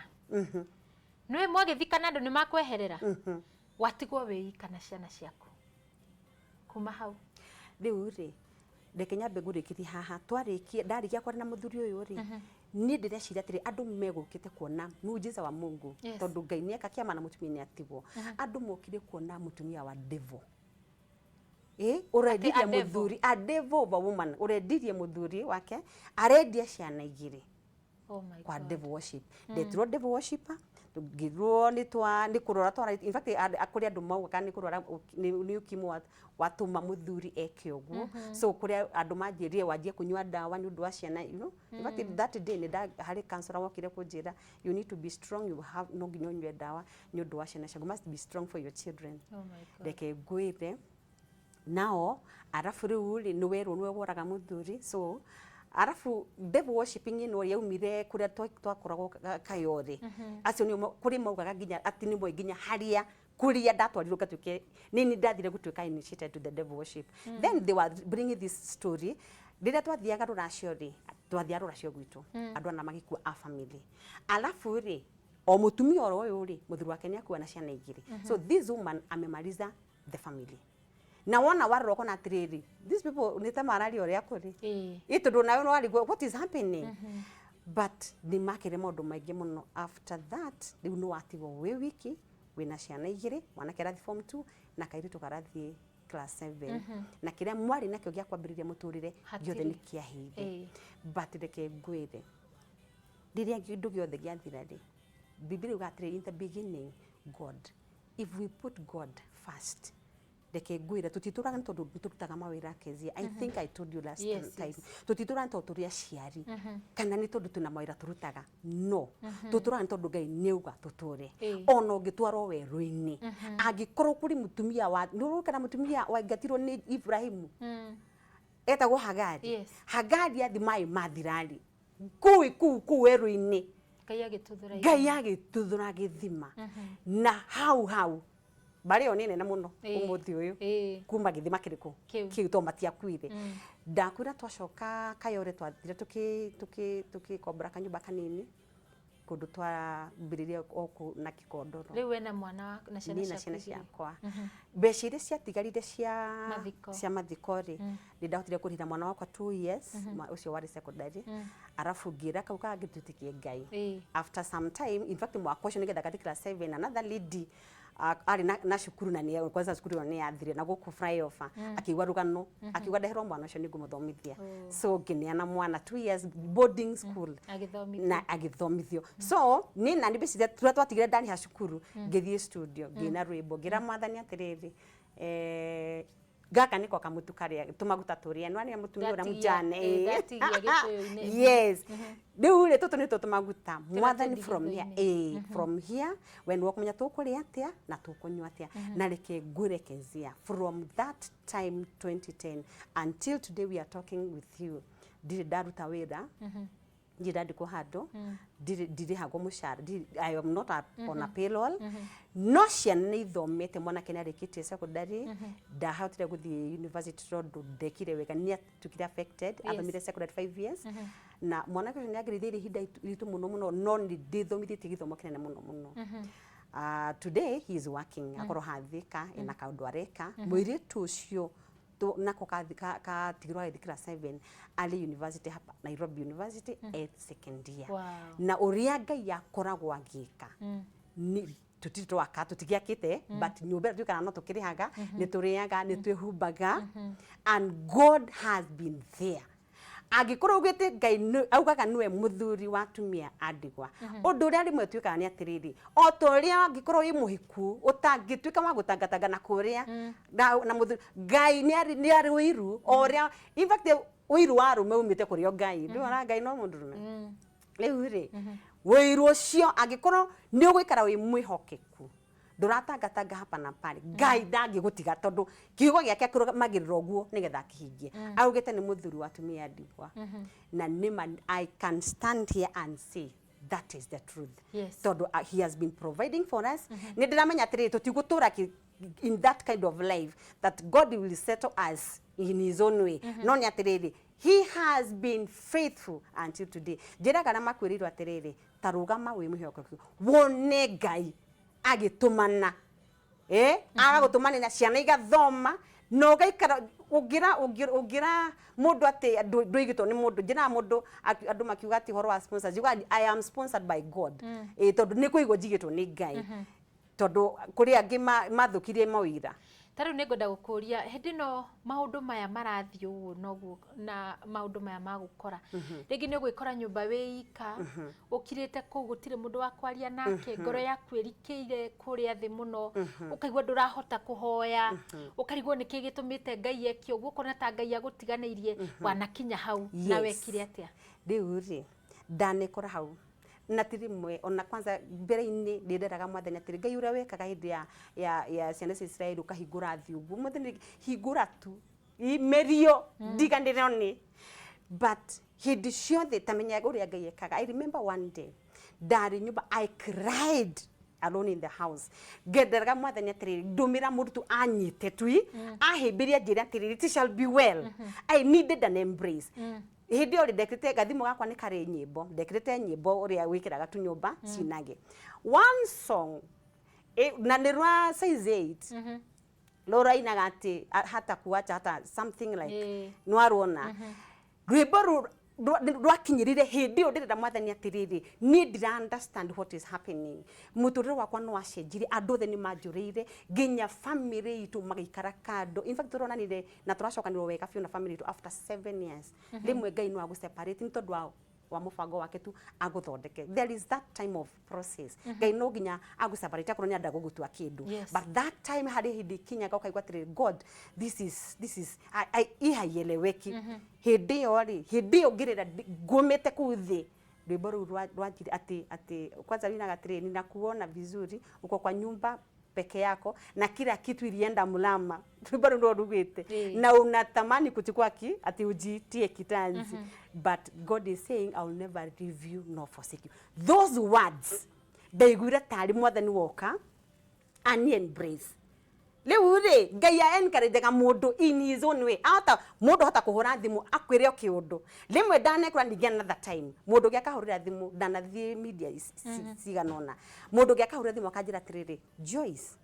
S1: nĩ mwagĩthikana, andũ nĩ makweherera, watigwo wĩ ika na ciana ciaku kuma hau?
S2: Rĩu rĩ, reke nyambe ngũrĩkĩrie haha. Twarĩkia, ndarĩkia kwaria na mũthuri ũyũ rĩ, niĩ ndĩreciria atĩrĩ, andũ megũkĩte kuona muujiza wa Mungu, tondũ Ngai nĩeka kĩama na mũtumia nĩ atigwo. Andũ mokire kuona mũtumia wa devil ũrendirie
S1: A devil.
S2: Mũthuri, a devil of a woman, ũrendirie mũthuri wake, arendia ciana igĩrĩ
S1: Oh my
S2: kwa
S1: God.
S2: devil worship. Ndetirwo devil worshipper, ngĩrwo nĩ twa nĩ kũrora twara. In fact kũrĩ andũ maugaga nĩ kũrora nĩ ukimwi watũma mũthuri eke ũguo. So kũrĩ andũ manjĩrire wanjie kũnyua ndawa nĩ ũndũ wa ciana. In fact that day nĩ nda harĩ counselor wokire kũnjĩra, "You need to be strong, you have no nginya ũnyue ndawa nĩ ũndũ wa ciana ciaku. You must be strong for your children."
S1: Oh my God.
S2: Reke ngwĩre nao, arabu rĩu rĩ, nĩ werwo nĩwe woraga mũthuri. So arabu devil worshiping ĩno yaumire kũrĩa twakoragwo Kayore. Acio nĩo kũrĩ maugaga nginya atĩ nĩ moĩ nginya harĩa kũrĩa ndatwarirwo ngatuĩke nĩ ndathire gũtuĩka initiated to the devil worship. Then they were bringing this story rĩrĩa twathiaga rũracio rĩ, twathiaga rũracio gwitũ, andũ ana magĩkua a family. Alafu rĩ, o mũtumia oro ũyũ rĩ, mũthuri wake nĩ akua na ciana igĩrĩ. So this woman amemaliza the family, na wona warora ũkona atĩrĩrĩ, these people nĩ ta mararia ũrĩa kũrĩ. Ĩ tondũ nawe nĩwarigwo what is happening, but nĩ makĩre maũndũ maingĩ mũno. After that rĩu nĩ watigwo wĩ wiki, wĩna ciana igĩrĩ, mwanake arathiĩ form 2 na kairĩtu karathiĩ class 7, na kĩrĩa mwarĩ nakĩo gĩa kwambĩrĩria mũtũrĩre gĩothe
S1: Hatirĩ.
S2: nĩ kĩahĩire. But reke ngwĩre, rĩrĩa kĩndũ gĩothe gĩathira rĩ, Biblia yuga atĩrĩ, "In the beginning God." If we put God first, reke ngwĩre, tũtitũraga nĩ tondũ nĩ tũrutaga mawĩra. Kezia, I think I told you last time, tũtitũraga nĩ tondũ tũrĩ aciari kana nĩ tondũ twĩna mawĩra tũrutaga. No tũtũraga nĩ tondũ Ngai nĩ auga tũtũre. Ona ũngĩtwarwo werũ-inĩ, angĩkorwo kũrĩ mũtumia wa nĩ kana mũtumia waingatirwo nĩ Ibrahimu etagwo Hagari. Hagari athi maĩ mathirari kũu kũu kũu werũ-inĩ,
S1: Ngai agĩtuthũra.
S2: Ngai agĩtuthũra gĩthima, na hau hau mbarĩ ĩyo nĩ nene mũno ũmũthĩ ũyũ kuma gĩthima kĩrĩkũ?
S1: Kĩu.
S2: Kĩu, to matiakuire. Ndakwĩra twacoka Kayore, twathire tũkĩkombora kanyũmba kanini kũndũ twambĩrĩrie o kũu na kĩkondoro.
S1: Rĩu wena mwana waku na ciana
S2: Niĩ na
S1: ciaku
S2: ciana
S1: igĩrĩ.
S2: ciakwa. Mbeca iria ciatigarire cia
S1: Mathiko.
S2: cia mathiko rĩ, nĩ ndahotire kũrĩhĩra mwana wakwa 2 years, ũcio warĩ secondary, arabu ngĩra kau kangĩ twĩtĩkie Ngai. After some time, in fact mwaka ũcio nĩgetha gathi class 7, another lady Arĩ na cukuru na nĩ kwanza cukuru ĩyo nĩ yathire na gũkũ flyover, akĩigua rũgano, akiuga ndeherwo mwana ũcio nĩngũmũthomithia. So ngĩneana mwana 2 years boarding school
S1: agĩthomithio.
S2: Na agĩthomithio. So niĩ nani mbeciria tũrĩa twatigire ndarĩha cukuru, ngĩthiĩ studio, ngĩina rwĩmbo, ngĩra Mwathani atĩrĩrĩ, gaka nĩko kamũtu karĩa tũmaguta tũrĩa nĩ mũtumia ũrĩa
S1: Ndatigia-
S2: mũjane.
S1: Ndatigia Gĩkũyũ-inĩ.
S2: Yes, rĩu rĩ, tũtũ nĩtwo tũmaguta, Mwathani, from here
S1: ndigithũ-inĩ.
S2: From here we nĩwe ũkũmenya tũkũrĩa atĩa na tũkũnyua atĩa. Na reke ngwĩre, from that time 2010 until today we are talking with you, ndirĩ ndaruta wĩra, ndirĩ ndandĩkwo handũ, ndirĩhagwo mũcara, I am not on a payroll, no ciana nĩ ithomete. Mwanake nĩ arĩkĩtie secondary, ndahotire gũthiĩ university tondũ ndekire wega, nĩ atuĩkire affected. Athomire secondary 5 years, na mwanake ũcio nĩ angereithĩirie ihinda iritũ mũno mũno, no nĩ ndĩthomithĩtie gĩthomo kĩnene mũno mũno. Today he is working, akorwo hathika ena kaũndũ areka. Mũirĩtu ũcio nako katigirwo agĩthiĩ class 7, arĩ university hapa Nairobi University at second year. Na ũrĩa Ngai akoragwo agĩka, nĩ tũtirĩ twaka, tũtigĩakĩte, but nyũmba ĩrĩa tuikaraga no tũkĩrĩhaga, nĩ tũrĩaga, nĩ twĩhumbaga, and God has been there. Angĩkorwo augĩte Ngai augaga nĩwe mũthuri wa atumia a ndigwa, ũndũ ũrĩa rĩmwe tuĩkaga nĩ atĩrĩrĩ, o ta ũrĩa angĩkorwo wĩ mũhiku ũtangĩtuĩka wa gũtangatanga na kũrĩa na mũthuri, Ngai nĩ arĩ ũiru o ũrĩa, in fact, ũiru wa arũme umĩte kũrĩ o Ngai. Ndũrona Ngai no mũndũrũme. Rĩu rĩ, ũiru ũcio, angĩkorwo nĩ ũgũikara wĩ mwĩhokeku, ndũratangatanga hapa na pale, Ngai ndangĩgũtiga, tondũ kiugo gĩake akĩrũmagĩrĩra ũguo nĩgetha akĩhingie. Augĩte nĩ mũthuri wa atumia a ndigwa, na nĩma I can stand here and say that is the truth, tondũ he has been providing for us. Nĩ ndĩramenya atĩrĩrĩ, tũtigũtũra in that kind of life that God will settle us in his own way, no nĩ atĩrĩrĩ, he has been faithful until today. Njĩraga arĩa makwĩrĩirwo atĩrĩrĩ, ta rũgama wĩ mwĩhokeku, wone Ngai agĩtũmana, agagũtũmanĩra ciana igathoma na ũgaikara. Ũngĩra ũngĩra mũndũ atĩ ndũigĩtwo nĩ mũndũ, njĩraga mũndũ, andũ makiuga atĩ ũhoro wa sponsors, yuga I am sponsored by God, tondũ nĩ kũigwo njigĩtwo nĩ Ngai, tondũ kũrĩ angĩ mathũkirie mawĩra.
S1: Ta rĩu nĩ ngwenda gũkũria, hĩndĩ ĩno maũndũ maya marathiĩ ũguo noguo na maũndũ maya magũkora, rĩngĩ nĩ ũgwĩkora nyũmba wĩ ika, ũkirĩte kũu, gũtirĩ mũndũ wa kwaria nake, ngoro yaku ĩrikĩire kũrĩa thĩ mũno, ũkaigua ndũrahota kũhoya, ũkarigwo nĩkĩ gĩtũmĩte Ngai eke ũguo, ũkona ta Ngai agũtiganĩirie. Wanakinya hau na wekire atĩa?
S2: Rĩu rĩ, ndanekora hau na ti rĩmwe ona. Kwanza mbere-inĩ ndĩnderaga Mwathani atĩrĩ, Ngai, ũrĩa wekaga hĩndĩ ya ciana cia Isiraeli, ũkahingũra thĩ ũguo, Mwathani, hingũra tu imerio ndiganĩrwo nĩ. But hĩndĩ ciothe ta menya ũrĩa Ngai ekaga. I remember one day ndarĩ nyũmba, I cried alone in the house, ngenderaga Mwathani atĩrĩrĩ, ndũmĩra mũndũ tu anyite tui ahĩmbĩria, njĩre atĩrĩrĩ, it shall be well. I needed an embrace. Hĩndĩ ĩyo rĩ, ndekĩrĩte gathimũ gakwa nĩ karĩ nyĩmbo, ndekĩrĩte nyĩmbo ũrĩa wĩkĩraga tu nyũmba cinage one song, na nĩ rwa size 8 rũrainaga atĩ hata kuacha hata something like nĩwaruona rwĩmbo rwakinyĩrire hĩndĩ ĩyo ndĩrenda Mwathani atĩrĩrĩ, niĩ ndira understand what is happening. Mũtũrĩre wakwa nĩ wacenjirie, andũ othe nĩ manjũrĩire, nginya family itũ magĩikara kando. In fact, tũronanire na tũracokanĩrwo wega biũ na family itũ after 7 years. Rĩmwe Ngai no agũ separate nĩ tondũ wa mũbango wake tu agũthondeke. There is that time of process. Ngai no nginya agũ separate akorwo nĩ enda gũgũtua kĩndũ. But that time harĩ hĩndĩ ikinyaga ũkaigua atĩrĩrĩ, God, this is hii haieleweki. Hĩndĩ ĩyo rĩ, hĩndĩ ĩyo ngĩrĩra ngũmĩte kũu thĩ, rwĩmbo rũu rwanjire atĩ kwanza winaga atĩrĩrĩ, ninakuona vizuri, uko kwa nyumba peke yako na kila kitu ilienda mlama. Rwĩmbo rũu ndio rugĩte na unatamani kuchukua ki ati ujitie kitanzi, but God is saying, I will never leave you nor forsake you. Those words ndaiguire tarĩ Mwathani woka ani embrace. Rĩu rĩ, Ngai a encourageaga mũndũ in his own way. Ahota mũndũ ahota kũhũra thimũ akwĩre o kĩũndũ. Rĩmwe ndanekora ningĩ another time mũndũ ũngĩ akahũrĩra thimũ, ndanathiĩ media cigana ũna, mũndũ ũngĩ akahũrĩra thimũ akanjĩra atĩrĩrĩ, Joyce,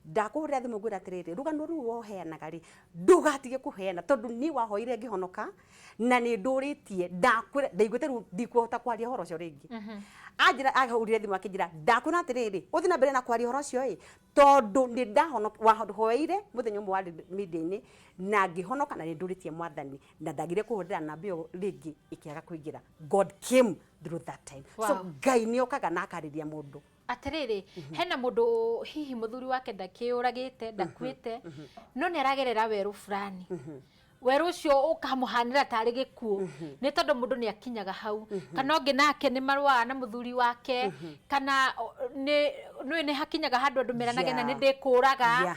S2: Ndakũhũrĩra thimũ ngwĩra atĩrĩrĩ, rũgano rũu woheanaga rĩ, ndũgatige kũheana, tondũ niĩ wahoire ngĩhonoka na nĩ ndũrĩtie. Ndakwĩra ndaiguĩte rĩu ndikũhota kwaria ũhoro ũcio rĩngĩ. Anjĩra, ahũrire thimũ akĩnjĩra, ndakwĩra atĩrĩrĩ, ũthiĩ na mbere na kwaria ũhoro ũcio ĩ, tondũ nĩ ndahonoka, wahoeire mũthenya ũmwe warĩ media-inĩ na ngĩhonoka na nĩ ndũrĩtie Mwathani, na ndagire kũhũrĩra namba ĩyo rĩngĩ ĩkĩaga kũingĩra. God came through that time. So Ngai nĩ okaga na akarĩria mũndũ.
S1: Atĩrĩrĩ, hena mũndũ hihi mũthuri wake ndakĩũragĩte, ndakuĩte, no nĩ aragerera werũ fulani, werũ ũcio ũkamũhanĩra tarĩ gĩkuũ, nĩ tondũ mũndũ nĩ akinyaga hau. Kana ũngĩ nake nĩ marũaga na mũthuri wake, kana nĩ nĩ nĩ hakinyaga handũ andũ meranage na nĩ ndĩkũraga,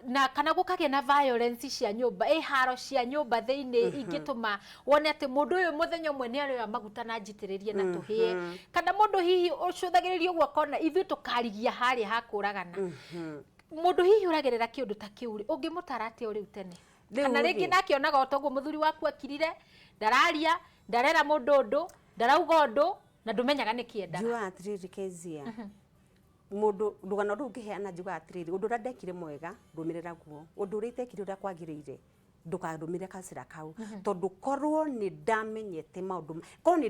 S1: na kana gũkagĩa na violence cia nyũmba, ĩ haro cia nyũmba thĩinĩ ingĩtũma wone atĩ mũndũ ũyũ mũthenya ũmwe nĩ arĩoya maguta na njitĩrĩrie na tũhĩe, kana mũndũ hihi ũcũthagĩrĩrio ũguo akona ithuĩ tũkarigia harĩa hakũragana. Mũndũ hihi ũragerera kĩũndũ ta kĩu rĩ, ũngĩmũtara atĩa o rĩu tene?
S2: Rĩu
S1: Kana rĩngĩ
S2: rĩ.
S1: Nake onaga o toguo mũthuri waku akirire, ndararia, ndarera mũndũ ũndũ, ndarauga ũndũ, na ndũmenyaga nĩ kĩendaga.
S2: Njugaga atĩrĩrĩ, Kezia, mũndũ rũgano rũu ngĩheana, njugaga atĩrĩrĩ, ũndũ ũrĩa ndekire mwega, rũmĩrĩra guo. Ũndũ ũrĩa itekire ũrĩa kwagĩrĩire, ndũkarũmĩrĩre gacĩra kau, tondũ korwo nĩ ndamenyete maũndũ, korwo nĩ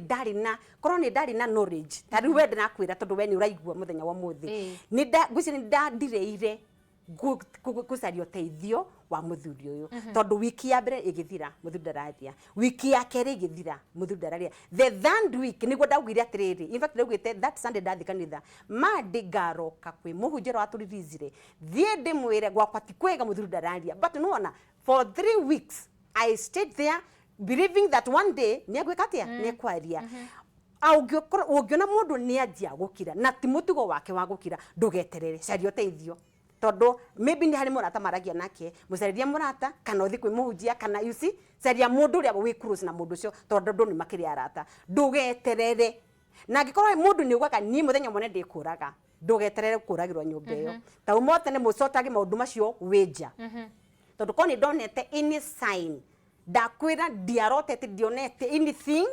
S2: ndarĩ na knowledge ta rĩu we ndĩrakwĩra, tondũ we nĩ ũraigua mũthenya wa ũmũthĩ, nĩ ngwĩciria nĩ ndandireire gũcaria ũteithio wa mũthuri ũyũ, tondũ wiki ya mbere ĩgĩthira, mũthuri ndararia. Wiki ya kerĩ ĩgĩthira, mũthuri ndararia. The third week nĩguo ndaugire atĩrĩrĩ, in fact ndaugĩte that Sunday ndathi kanitha Monday ngaroka kwĩ mũhunjia ũrĩa watũriricire, thiĩ ndĩmwĩre gwakwa ti kwega, mũthuri ndararia. But nĩwona, for 3 weeks I stayed there believing that one day nĩ egwĩka atĩa, nĩ ekwaria. Ũngĩona mũndũ nĩ anjia gũkira na ti mũtugo wake wa gũkira, ndũgeterere, caria ũteithio, tondũ maybe nĩ harĩ mũrata maragia nake, mũcarĩrie mũrata, kana ũthiĩ kwĩ mũhunjia, kana you see, caria mũndũ ũrĩa wĩ close na mũndũ ũcio, tondũ andũ nĩ makĩrĩ arata. Ndũgeterere. Na angĩkorwo mũndũ nĩ ugaga niĩ mũthenya ũmwe nĩ ndĩkũraga, ndũgeterere kũragĩrwo nyũmba ĩyo. Ta uma tene mũcotage maũndũ macio wĩ nja, tondũ korwo nĩ ndonete any sign, ndakwĩra ndiarotete, ndionete anything.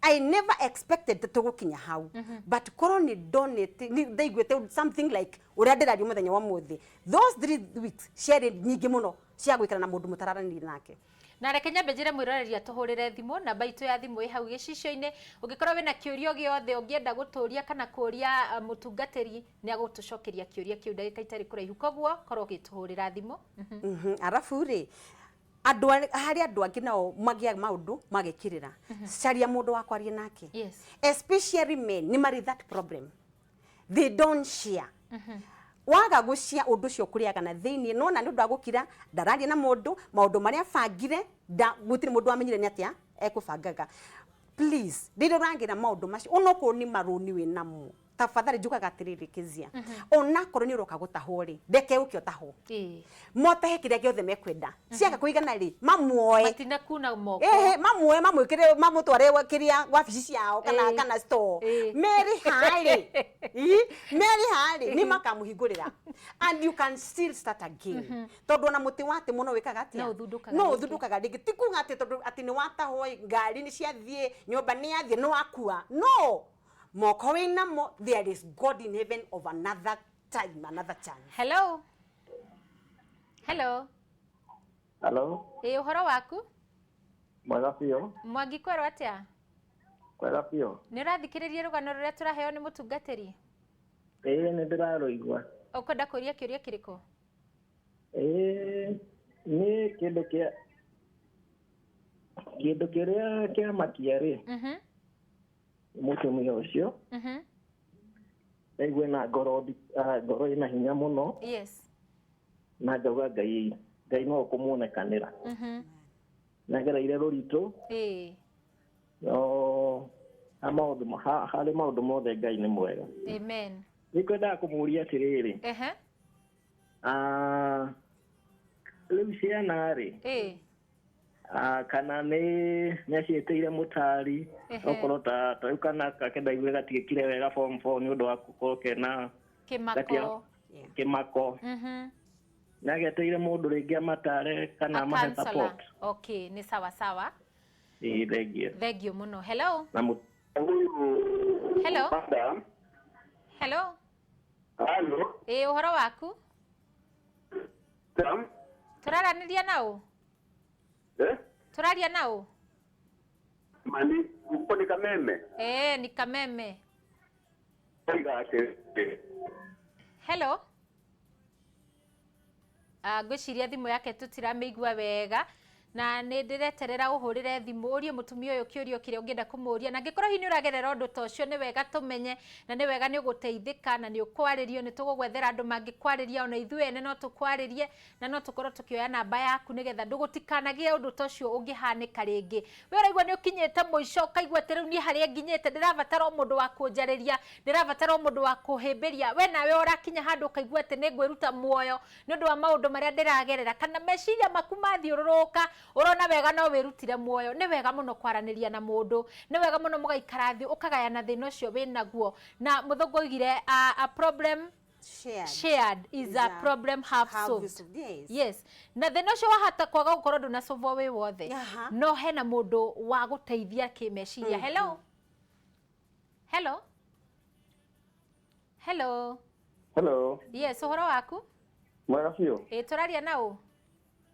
S2: I never expected tũgũkinya hau, but korwo nĩ ndonete, nĩ ndaiguĩte something like ũrĩa ndĩraria mũthenya wa mũthĩ, those 3 weeks ciarĩ nyingĩ mũno cia gũikara na mũndũ mũtararanĩria nake.
S1: Na reke nyambe njĩre mwĩroreri atũhũrĩre thimũ. Namba itũ ya thimũ ĩ hau gĩcicio-inĩ. Ũngĩkorwo wĩna kĩũria gĩothe ũngĩenda gũtũria kana kũria mũtungatĩri, nĩ agũtũcokeria kĩũria kĩu ndagĩka itarĩ kũraihu. Koguo korwo ũgĩtũhũrĩra thimũ.
S2: Arabu rĩ, andũ harĩ andũ angĩ nao magĩaga maũndũ magekĩrĩra, caria mũndũ wa kwaria nake. Especially men nĩ marĩ that problem, they don't share. Waga gũcia ũndũ ũcio kũrĩaga na thĩiniĩ, nona nĩ ũndũ wa gũkira, ndararia na mũndũ, maũndũ marĩa bangire gũtirĩ mũndũ wamenyire nĩ atĩa ekũbangaga. Please, rĩrĩa ũragĩra maũndũ macio, onokorwo nĩ marũni wĩ namo, tafadhali, njugaga atĩrĩrĩ, Kezia, onakorwo nĩ ũroka gũtahwo rĩ, reke ũke ũtahwo, motahe kĩrĩa gĩothe mekwenda. Ciaga kũigana rĩ, mamuoe.
S1: Matinakuna moko.
S2: Ehe, mamuoe, mamwĩkĩre, mamũtware kĩrĩa wabici ciao kana kana store. Merĩ harĩ. Ii, merĩ harĩ nĩ makamũhingũrĩra and you can still start again, tondũ ona mũtĩ wate mũno wĩkaga atĩa?
S1: No ũthundũkaga
S2: No
S1: rĩngĩ.
S2: Ũthundũkaga rĩngĩ. Ti kuga atĩ tondũ atĩ nĩ watahwo, ngari nĩ ciathiĩ, nyũmba nĩ yathiĩ, nĩ wakua. No moko wĩnamo, there is God in heaven of another time, another chance.
S1: Hello, hello.
S3: Hello.
S1: Ĩ, ũhoro waku?
S3: Mwega biũ.
S1: Mwangi, kwerwo atĩa?
S3: Kwega biũ.
S1: Nĩ ũrathikĩrĩria rũgano rũrĩa tũraheo nĩ mũtungatĩri?
S3: Ĩĩ, nĩ ndĩrarũigua.
S1: Ũkwenda kũria kĩũria kĩrĩkũ?
S3: Ĩĩ, nĩ kĩndũ kĩrĩa kĩamakia rĩ, mũtumia ũcio ndaigua na ngoro ngoro ĩna hinya mũno, na ngauga Ngai no ũkũmuonekanĩra. Nĩagereire rũritũ, no ha maũndũ harĩ maũndũ mothe Ngai nĩ mwega.
S1: Amen.
S3: Nĩngwendaga kũmũria atĩrĩrĩ, rĩu ciana rĩ, kana nĩ aciĩtĩire mũtari, okorwo ta rĩu kana kake ndaiguire gatiĩkire wega form four nĩ ũndũ wa gũkorwo kena
S1: kĩmako.
S3: Kĩmako, nĩ ageteire mũndũ rĩngĩ amatare kana
S1: A
S3: amahe
S1: counselor.
S3: support?
S1: Okay, nĩ sawa sawa.
S3: Ĩĩ, thengiũ.
S1: Thengiũ mũno. Hello.
S3: Na
S1: Hello.
S4: Madam.
S1: Hello.
S4: Halo.
S1: Ĩ, ũhoro waku? Tam? Tũraranĩria na ũ?
S4: Eh?
S1: Tũraria na ũ?
S4: Mani, uko ni Kameme.
S1: Eh, ni Kameme.
S4: Oiga atĩrĩrĩ.
S1: Hello. Ngwĩciria thimũ yake tũtiramĩigua wega na nĩ ndĩreterera ũhũrĩre thimũ ũrie mũtumia ũyũ kĩũrio kĩrĩa ũngĩenda kũmũria, na angĩkorwo hihi nĩ ũragerera ũndũ ta ũcio, nĩ wega tũmenye na nĩ wega nĩ ũgũteithĩka na nĩ ũkwarĩrio. Nĩ tũgũgwethera andũ mangĩkwarĩria, ona ithuĩ ene no tũkwarĩrie na no tũkorwo tũkĩoya namba yaku nĩgetha ndũgũtikanagie ũndũ ta ũcio ũngĩhanĩka rĩngĩ. We ũraigua nĩ ũkinyĩte mũico, ũkaigua atĩ rĩu niĩ harĩa nginyĩte ndĩrabatara o mũndũ wa kũnjarĩria, ndĩrabatara o mũndũ wa kũhĩmbĩria. We nawe ũrakinya handũ ũkaigua atĩ nĩ ngwĩruta muoyo nĩ ũndũ wa maũndũ marĩa ndĩragerera, kana meciria maku mathiũrũrũka ũrona wega no wĩrutire muoyo, nĩ wega mũno kwaranĩria na mũndũ, nĩ wega mũno mũgaikara thĩ ũkagayana thĩna ũcio wĩnaguo. Na mũthũngũ oigire a problem
S2: shared,
S1: shared is a problem half solved.
S2: Solved. Yes.
S1: Yes, na thĩna ũcio wahota kwaga gũkorwo ndũnasolvwo wĩ wothe, no hena mũndũ wa gũteithia kĩmeciria. Hello, hello, hello.
S4: Hello.
S1: Yes, ũhoro waku?
S4: Mwega biũ.
S1: Ĩ, tũraria na ũ?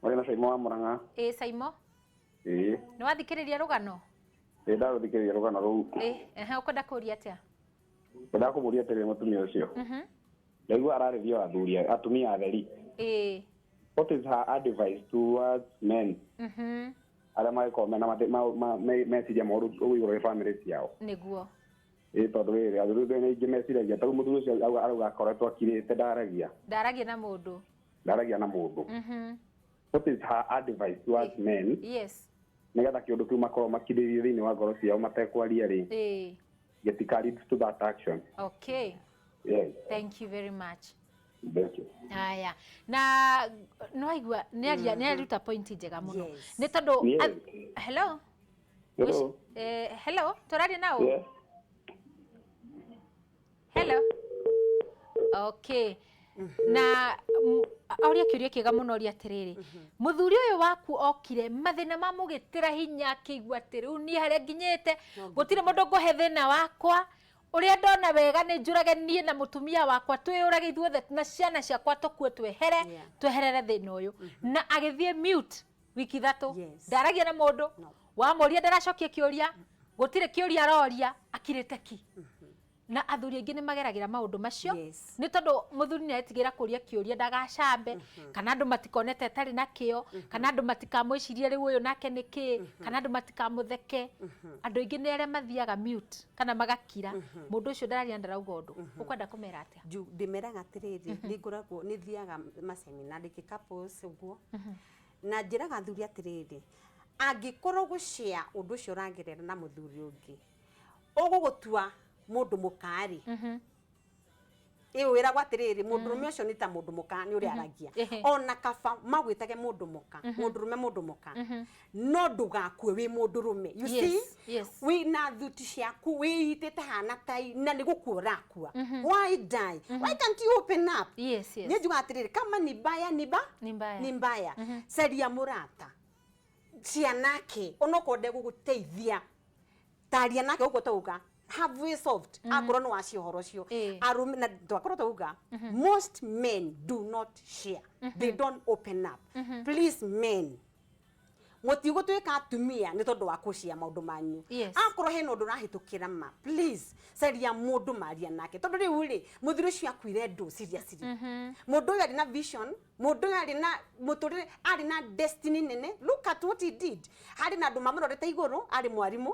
S4: Marĩ na Saimo wa Murang'a.
S1: Ĩ, Saimo.
S4: Ĩĩ.
S1: Nĩ wathikĩrĩria rũgano?
S4: Ĩ, ndagũthikĩrĩria rũgano rũu.
S1: Ĩ, ehe, ũkwenda kũria atĩa?
S4: Ngwendaga kũmũria atĩrĩrĩ mũtumia ũcio. Ndaigua ararĩria athuri atumia atheri.
S1: Ĩ.
S4: What is her advice towards men arĩa mangĩkorwo mena meciria moru ũguo igũrũ rĩa family ciao?
S1: Nĩguo.
S4: Ĩ, tondũ rĩrĩ, athuri nĩ aingĩ meciragia tarĩu mũthuri ũcio arauga akoretwo akirĩte, ndaragia.
S1: Ndaragia na mũndũ.
S4: Ndaragia na mũndũ. What is her advice towards men nĩgetha kĩũndũ kĩu makorwo makirĩrĩrie thĩinĩ wa ngoro ciao matekwaria rĩ, gĩtika lead to that action?
S1: Okay.
S4: Yes.
S1: Thank you very much.
S4: Thank you.
S1: Haya, na no aigua nĩ aruta point njega mũno.
S2: Yes.
S1: Nĩ tondũ
S4: Yes.
S1: Hello.
S4: Hello.
S1: Hello, tũraria na ũ?
S4: Yes.
S1: Hello. Okay. Na oria kĩũria kĩega mũno, oria atĩrĩrĩ, mũthuri ũyũ waku okire mathĩna mamũgĩtĩra hinya, akĩigua atĩ rĩu niĩ harĩa nginyĩte gũtirĩ mũndũ ngũhe thĩna wakwa, ũrĩa ndona wega nĩ njũrage niĩ na mũtumia wakwa, twĩyũrage ithuothe na ciana ciakwa, tũkue twehere, tweherere thĩna ũyũ. Na agĩthiĩ mute wiki 3.
S2: Yes.
S1: Ndaragia na mũndũ.
S2: No.
S1: Wamũria ndaracokia kĩũria, gũtirĩ kĩũria aroria, akirĩte ki. Na athuri aingĩ nĩ mageragĩra maũndũ macio.
S2: Yes.
S1: Nĩ tondũ mũthuri nĩ aretigĩra kũria kĩũria ndagacambe, kana andũ matikonete atarĩ na kĩo, kana andũ matikamwĩcirie rĩu ũyũ nake nĩ kĩ, kana andũ matikamũtheke. Andũ aingĩ nĩ arĩa mathiaga mute kana magakira. Mũndũ ũcio ndararia, ndarauga ũndũ. Ũkwenda kũmera atĩa?
S2: Ndĩmeraga atĩrĩrĩ, nĩ ngoragwo nĩ thiaga masemina rĩngĩ couples ũguo, na njĩraga athuri atĩrĩrĩ, angĩkorwo gũshare ũndũ ũcio ũragerera na mũthuri ũngĩ ũgũgũtua mũndũ mũkarĩ, ĩyo wĩragwo atĩrĩrĩ, mũndũrũme ũcio nĩ ta mũndũ mũka nĩ ũrĩa aragia. Ona kaba magwĩtage mũndũ mũka, mũndũrũme mũndũ mũka, no ndũgakue wĩ mũndũrũme, you see?
S1: Yes.
S2: Wĩna thuti ciaku wĩitĩte hana tai na nĩ gũkua ũrakua. Why die? Why can't you open up?
S1: Yes.
S2: Nĩ njugaga atĩrĩrĩ, kama ni mbaya ni ba
S1: Ni mbaya.
S2: Ni mbaya. Caria mũrata cianake, onokorwo ndegũgũteithia, taria nake ũguo tauga have we solved, akorwo nĩ wacia ũhoro ũcio. Arũme na twakorwo tauga most men do not share, they don't open up. Please, men, mũtigũtuĩka atumia nĩ tondũ wa kũcia maũndũ manyu.
S1: Yes.
S2: Akorwo hena ũndũ ũrahĩtũkĩra ma, please caria mũndũ maria nake, tondũ rĩu rĩ, mũthuri ũcio akuire ndũ seriously. Mũndũ ũyũ arĩ na vision, mũndũ ũyũ arĩ na mũtũrĩre, arĩ na destiny nene. Look at what he did. Harĩ na andũ mamũrorete igũrũ arĩ mwarimũ,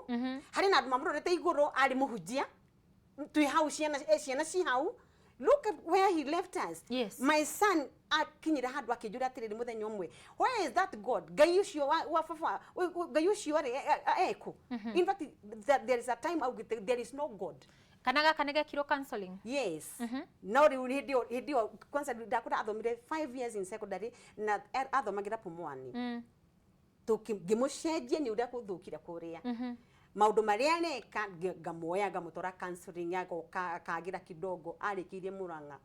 S2: harĩ na andũ mamũrorete igũrũ arĩ mũhunjia, twĩ hau ciana, ciana ci hau. Look at where he left us.
S1: Yes.
S2: My son akinyire handũ akĩnjũria atĩrĩrĩ mũthenya ũmwe, where is that God, Ngai ũcio wa baba, Ngai ũcio rĩ ekũ? In fact, there is a time augĩte there is no God.
S1: Kana gaka nĩ gekirwo counseling?
S2: Yes. No rĩu hĩndĩ ĩyo kwanza ndakũra athomire 5 years in secondary na athomagĩra Pumwani. Ngĩmũcenjia nĩ ũrĩa gũthũkire kũrĩa maũndũ marĩa areka, ngamuoya ngamũtwara counseling, agoka akagĩra kidogo, arĩkĩirie Murang'a.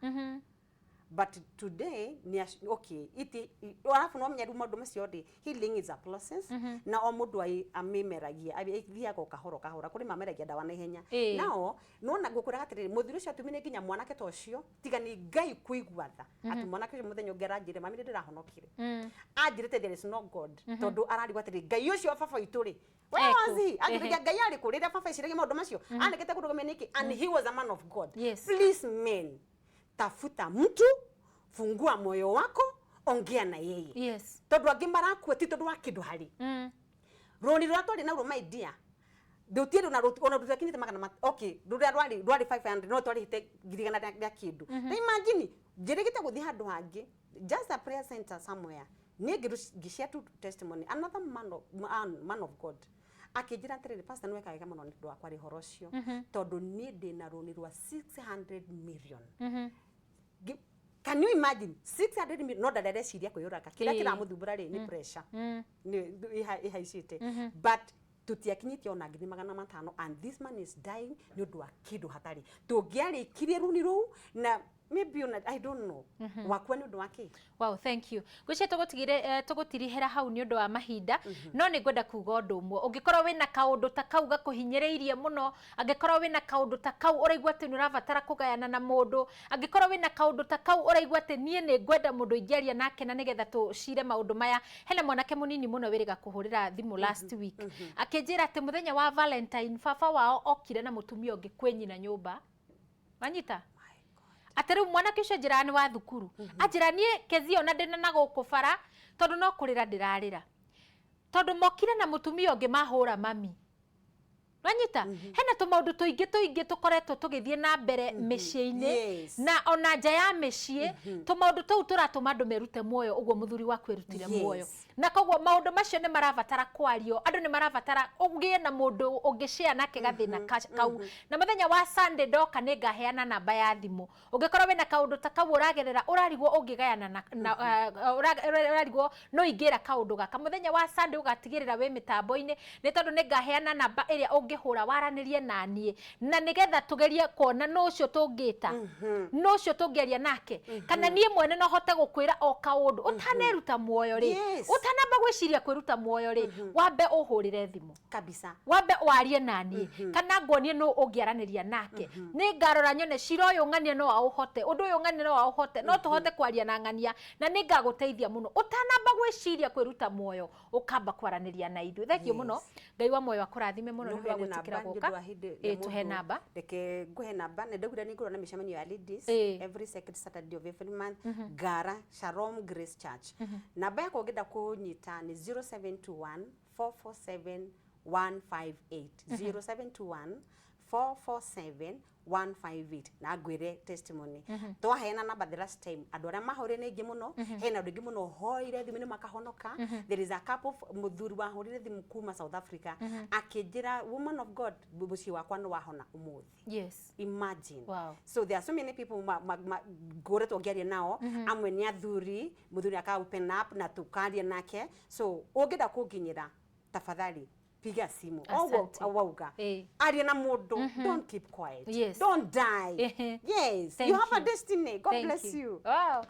S2: But today nĩ okay iti arabu no menya rĩu maũndũ macio rĩ, healing is a process, na o mũndũ amĩmeragia, ithiaga o kahora kahora. Kũrĩ mameragia ndawa na ihenya. Nao nona ngũkwĩraga atĩrĩrĩ, mũthuri ũcio atumire nginya mwanake ta ũcio, tiga nĩ Ngai kũigua tha atĩ mwanake ũcio mũthenya ũngĩ aranjĩre, "Mami, nĩ ndĩrahonokire." Anjĩrĩte there is no God, tondũ ararigwo atĩrĩ, Ngai ũcio wa baba witũ rĩ, where was he? Anjĩrĩria Ngai arĩ kũ rĩrĩa baba eciragia maũndũ macio anegete kũrũgamia nĩkĩ? And he was a man of God. Please men, tafuta mtu, fungua moyo wako, ongea na yeye. Tondũ angĩ marakua ti tondũ wa kĩndũ harĩ rũni rũrĩa twarĩ naruo, my dear, rũtirĩ ona rũtiakinyĩte magana okay, rũrĩa rwarĩ 500, no twarĩhĩte 100,000 rĩa kĩndũ. Na imagine njĩrĩgĩte gũthiĩ handũ hangĩ, just a prayer center somewhere, niĩ ngĩshare tu testimony. Another man of God akĩnjĩra atĩrĩrĩ, "Pastor, nĩ weka wega mũno nĩ ũndũ wa kwaria ũhoro ũcio, tondũ niĩ ndĩna rũni rwa 600 million." Can you imagine 600 million? No ndarĩ areciria kwĩyũraga. Kĩrĩa kĩramũthumbũra rĩ, nĩ pressure nĩ ĩhaicĩte, but tutiakinyĩtie ona 500,000, and this man is dying nĩ ũndũ wa kĩndũ hatarĩ. Tũngĩarĩkirie runi rũu na maybe ona I don't know wakua nĩ ũndũ wa kĩ.
S1: Wow, thank you. Ngwĩciria tũgũtigire tũgũtirihĩra hau nĩ ũndũ wa mahinda, no nĩ ngwenda kuga ũndũ ũmwe. Ũngĩkorwo wĩna kaũndũ ta kau gakũhinyĩrĩirie mũno, angĩkorwo wĩna kaũndũ ta kau ũraigua atĩ nĩ ũrabatara kũgayana na mũndũ, angĩkorwo wĩna kaũndũ ta kau ũraigua atĩ niĩ nĩ ngwenda mũndũ ingĩaria nake na nĩgetha tũcire maũndũ maya, hena mwanake mũnini mũno wĩrĩga kũhũrĩra thimũ last week akĩnjĩra atĩ mũthenya wa Valentine baba wao okire na mũtumia ũngĩ kwĩ nyina nyũmba. Wanyita atĩ rĩu mwanake ũcio njĩraga nĩ wa thukuru, anjĩra, "Niĩ Kezia ona ndĩna na gũkũ bara tondũ no kũrĩra ndĩrarĩra tondũ mokire na mũtumia ũngĩ mahũra mami." Wanyita hena tũmaũndũ tũingĩ tũingĩ tũkoretwo tũgĩthiĩ na mbere mĩciĩ-inĩ na ona nja ya mĩciĩ, tũmaũndũ tũu tũratũma andũ merute muoyo ũguo mũthuri waku erutire muoyo. Na koguo maũndũ macio nĩ marabatara kwario, andũ nĩ marabatara ũgĩe na mũndũ ũngĩshare nake gathĩna kau. Na mũthenya wa Sunday ndoka nĩ ngaheana namba ya thimũ. Ũngĩkorwo wĩna kaũndũ ta kau ũragerera, ũrarigwo ũngĩgayana na ũrarigwo no ingĩra kaũndũ gaka, mũthenya wa Sunday ũgatigĩrĩra wĩ mĩtambo-inĩ, nĩ tondũ nĩ ngaheana namba ĩrĩa ũngĩhũra waranĩrie na niĩ, na nĩgetha tũgerie kuona nũ ũcio tũngĩta, nũ ũcio tũngĩaria nake, kana niĩ mwene no hote gũkwĩra o kaũndũ ũtaneruta muoyo rĩ. Ũtanamba gwĩciria kwĩruta muoyo rĩ, wambe ũhũrĩre thimũ
S2: Kabisa.
S1: Wambe warie na niĩ kana nguonie nũ ũngĩaranĩria nake. Nĩ ngarora nyone cira ũyũ ng'ania no aũhote, ũndũ ũyũ ng'ania no aũhote, no tũhote kwaria na ng'ania, na nĩ ngagũteithia mũno. Ũtanamba gwĩciria kwĩruta muoyo, ũkamba kwaranĩria na ithuĩ. Thank you mũno. Ngai wa muoyo akũrathime mũno nĩ ũndũ wa gwĩtĩkĩra gũka. Ĩ, tũhe namba.
S2: Reke nguhe namba. Nĩ ndaugire nĩ ngorwo na mĩcemanio ya ladies every second Saturday of every month, Ngara Shalom Grace Church. Namba yakwa ũngĩenda kũnyita nĩ 0721 447 158, 0721 447 158. Na ngwĩre testimony twaheana namba the last time, andũ arĩa mahũrire nĩ aingĩ mũno. Hena andũ aingĩ mũno hoire thimũ-inĩ makahonoka. There is a couple of mũthuri wahũrire thimũ kuma South Africa akĩnjĩra, "Woman of God, mũciĩ wakwa nĩ wahona ũmũthĩ." Imagine. So there are so many people ma ngoretwo ngĩaria nao. Amwe nĩ athuri, mũthuri aka open up na tukaria nake. So ũngĩenda kũnginyĩra, tafadhali piga simu. Oguo
S1: Asante.
S2: wauga, aria na mũndũ. Don't keep quiet. Don't die. Yes.
S1: Thank
S2: You have a
S1: you.
S2: destiny. God
S1: Thank
S2: bless you.
S1: Wow.